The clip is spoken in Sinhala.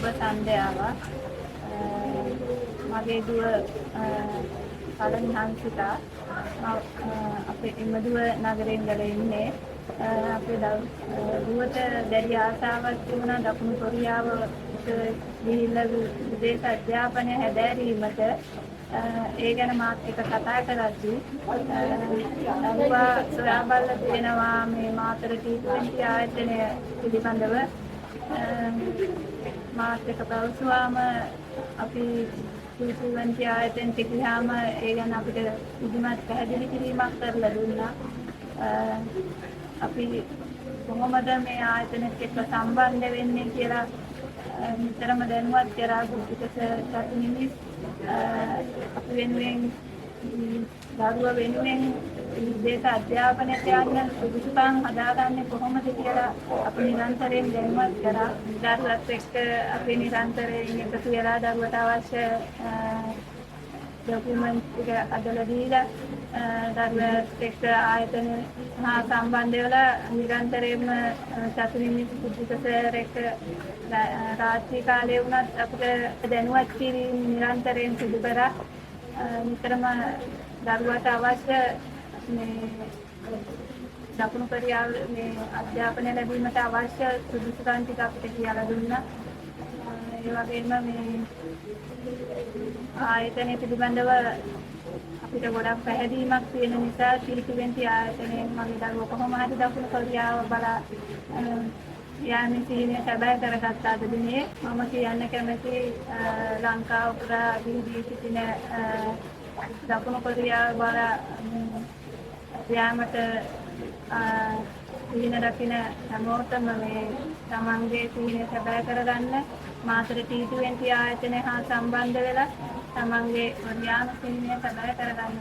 සුබ සන්ධ්‍යාවක්. මගේ දුව පළමු හංසිකා අපේ එමදුව නගරේ ඉඳලා ඉන්නේ. අපේ දුවට දැඩි ආසාවක් තිබුණා දකුණු කොරියාවට ගිහිල්ලා විදේශ අධ්‍යාපනය හැදෑරීමට. ඒ ගැන මාත් එක්ක කතා කරද්දී දරුවා සොයා බලලා තියෙනවා මේ මාතර T20 ආයතනය පිළිබඳව. මාත් එක්ක පැවසුවාම අපි T20 ආයතනයට ගියාම ඒ ගැන අපිට විධිමත් පැහැදිලි කිරීමක් කරලා දුන්නා. අපි කොහොමද මේ ආයතනෙත් එක්ක සම්බන්ධ වෙන්නේ කියලා නිතරම දැනුවත් කරා. බුද්ධික සර්, චතුනි මිස් අපි වෙනුවෙන්, දරුවා වෙනුවෙන් විදේශ අධ්‍යාපනයට යන්න සුදුසුකම් හදාගන්නේ කොහොමද කියලා අපි නිරන්තරයෙන් දැනුවත් කරා. දරුවත් එක්ක අපි නිරන්තරයෙන් එකතු වෙලා දරුවට අවශ්‍ය ඩොකියුමන්ට් ටික හදලා දීලා, දරුවත් එක්ක ආයතන හා සම්බන්ධ වෙලා නිරන්තරයෙන්ම චතුනි මිස්, බුද්ධික සර් එක්ක රාත්‍රී කාලේ වුණත් අපිට දැනුවත් කිරීම නිරන්තරයෙන් සිදු කරා. නිතරම දරුවට අවශ්‍ය මේ දකුණු කොරියාව මේ අධ්‍යාපනය ලැබීමට අවශ්‍ය සුදුසුකම් ටික අපිට කියලා දුන්නා. ඒ වගේම මේ ආයතනය පිළිබඳව අපිට ගොඩක් පැහැදීමක් තියෙන නිසා T20 ආයතනයෙන් මගේ දරුවා කොහොම හරි දකුණු කොරියාව බලා යාමේ සිහිනය සැබෑ කරගත්ත අද දිනේ මම කියන්න කැමති ලංකාව පුරා විහිදී සිටින දකුණු කොරියාව බලා යාමට සිහින දකින හැමෝටම මේ තමන්ගේ සිහිනය සැබෑ කරගන්න මාතර T20 ආයතනය හා සම්බන්ධ වෙලා තමන්ගේ කොරියානු සිහිනය සැබෑ කරගන්න.